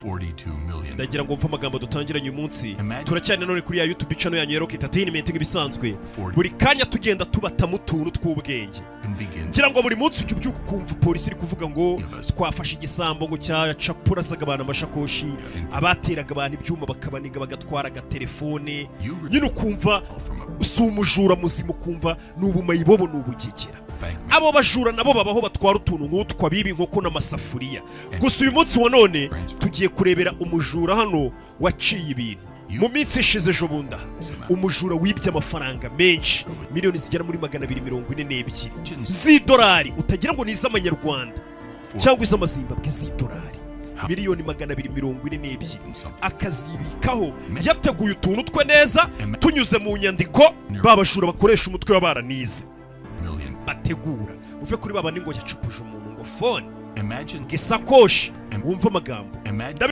42 million. Ndagira ngo mve amagambo dutangiranye uyu munsi. Imagine- Turacyari nanone kuri ya YouTube channel yanyu ya Rock Entertainment nk'ibisanzwe, buri kanya tugenda tubatamo utuntu tw'ubwenge. Can begin Ngira ngo buri munsi ujya ubyuka ukumva polisi iri kuvuga ngo twafashe igisambo, ngo cyacapurazaga abantu amashakoshi, abateraga abantu ibyuma bakabaniga, bagatwara agatelefone. Nyine ukumva from a si umujura muzima, ukumva ni ubumayibobo, ni ubugegera. Bank Abo bajura nabo babaho, batwara utuntu nk'utwo, abiba inkoko n'amasafuriya. Gusa uyu munsi wa none tugiye kurebera umujura hano waciye ibintu mu minsi ishize, ejo bundi aha, umujura wibye amafaranga menshi, miliyoni zigera muri 242 z'idolari. Utagira ngo ni iz'amanyarwanda cyangwa iz'amazimbabwe, z'idolari, miliyoni 242, akazibikaho yateguye utuntu twe neza, tunyuze mu nyandiko. Ba bajura bakoresha umutwe wa baranize million. bategura. Uve kuri baba ngo yacupuje umuntu ngo phone, Imagine ngo isakoshi, wumve amagambo. Imagine